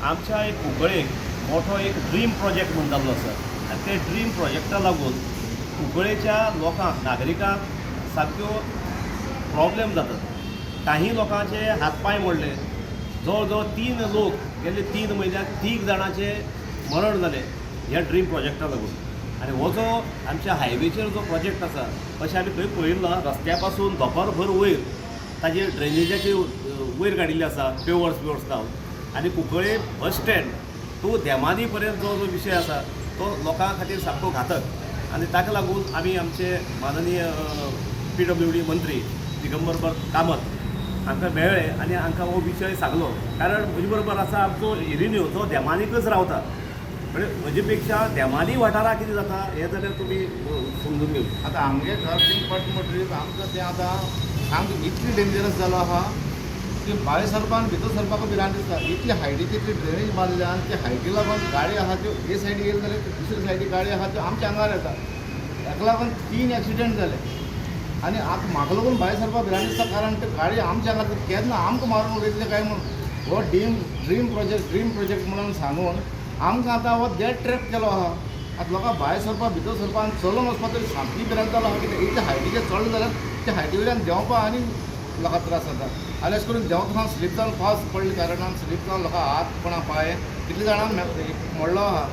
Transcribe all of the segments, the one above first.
आमच्या एक कुंकळेक मोठो एक ड्रीम प्रोजेक्ट म्हूण जाल्लो आसा आनी ते ड्रीम प्रोजेक्टा लागून कुंकळेच्या लोकांक, नागरिकांक सामक्यो प्रॉब्लेम जातात. काही लोकांचे हात पांय मोडले. जवळ जवळ तीन लोक गेले 3 म्हयन्याक तीग जाणांचे मरण जालें ह्या ड्रीम प्रोजेक्टा लागून. आनी हो जो आमच्या हायवेचेर जो प्रोजेक्ट आसा, अशें आमी खंय पळयल्लो ना. रस्त्या पासून धोंपरभर वयर ताजेर ड्रेनेजाची वयर काडिल्ली आसा, पेवर्स बिवर्स लावन. आनी कुंकळे बस स्टँड टू देमानी पर्यंत जो जो विशय आसा तो लोकां खातीर सामको घातक. आनी ताका लागून आमी आमचे माननीय पीडब्ल्यूडी मंत्री दिगंबर कामत हांकां मेळ्ळे आनी हांकां हो विशय सांगलो, कारण म्हजे बरोबर आसा आमचो इरिन्यू, जो देमानीकच रावता. म्हणजे म्हजे पेक्षा देमानी वाठाराक कितें जाता हें जाल्यार तुमी समजून घेवचें. आतां आमगे घर 3 पट म्हणटरीच आमकां तें आतां सामकें इतली डेंजरस जालो आहा की भायर सरपाक भितर सरपाक भिरांत दिसता. इतली हायटीची इतली ड्रेनेज बांदल्या आनी ते हायटी लागून गाडी आहा त्यो हे सायडी गेली जाल्यार दुसरे सायडी गाडी आहा त्यो आमच्या आंगार येता. ताका लागून तीन एक्सिडंट जाले आनी आतां म्हाका लागून भायर सरपाक भिरांत दिसता, कारण ते गाडी आमच्या आंगार केन्ना आमकां मारून उडयतले काय म्हणून. हो dream dream project, dream project म्हणून सांगून आमकां आतां हो डेथ ट्रॅप केलो आहा. आतां लोकांक भायर सरपाक, भितर सरपाक आनी चलोन वचपाक तरी सामकी भिरांत जालो आहा. कित्याक इतले हायटीचेर चडले जाल्यार त्या हायटी वयल्यान देंवपाक आनी लोकांक त्रास जाता. आनी अशें करून देंवतना स्लीप जावन, पावस पडले कारणान स्लीप जावन लोकां हात, कोणा पांय, कितले जाणांक मोडलो आहा.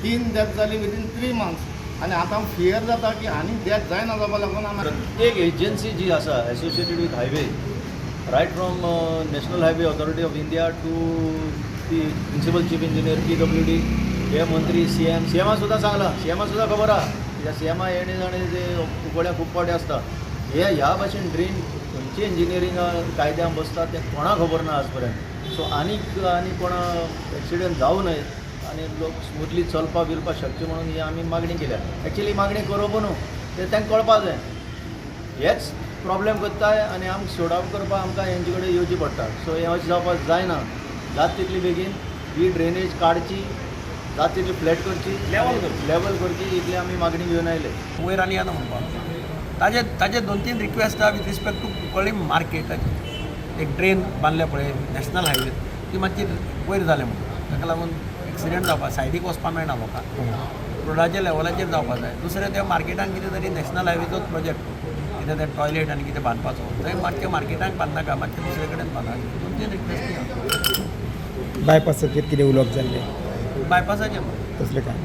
तीन डेथ जाली विदीन 3 मंथ्स आनी आतां फियर जाता की आनी डेथ जायना जावपा लागून आमी प्रत्येक एजन्सी जी आसा associated with highway, right from National Highway Authority of India to the Principal Chief Engineer, PWD, हे मंत्री, सीएम, सीएमा सुद्दां सांगलां. सीएमा सुद्दां खबर आहा, कित्याक सीएमा येणे जाणे ते कुंकळ्या खूब फावटी आसता. हे ह्या भाशेन ड्रेन खंयचे इंजिनियरिंगा कायद्यान बसता तें कोणाक खबर ना आज पर्यंत. सो आनीक आनी कोणा एक्सिडंट जावं नये आनी लोक स्मुथली चलपा बिलपा शकचे म्हणून ही आमी मागणी केल्या. एक्चुली मागणी करप न्हू, ते तांकां कळपा जाय. हेच प्रॉब्लेम करताय आनी आमकां सोड आउट करपाक आमकां हेंचे कडेन येवची पडटा. सो हें अशें जावपाक जायना. जाता तितली बेगीन ही ड्रेनेज काडची, जाता तितली फ्लॅट करची. लेवल करची. लेवल करची, इतली आमी मागणी घेवन आयले. वयर आनी येना म्हणपाक ताजे दोन तीन रिक्वेस्ट आहा विथ रिस्पेक्ट टू कुंकळ्ळी मार्केटाची. एक ड्रेन बांदल्या पळय नॅशनल हायवे, ती मातशी वयर जाल्या म्हणून ताका लागून एक्सिडंट जावपा, सायडीक वचपा मेळना लोकांक. रोडाच्या लेवलाचेर जावपा जाय. दुसरें, त्या मार्केटान कितें तरी नॅशनल हायवेचोच प्रोजेक्ट कितें तें टॉयलेट आनी कितें बांदपाचो, थंय मातशें मार्केटाक बांदनाका, मातशें दुसरे कडेन बांदा. दोन तीन रिक्वेस्टी आहा. बायपासाचेर कितें उलोवप जाल्लें? बायपासाचेर तसलें काय?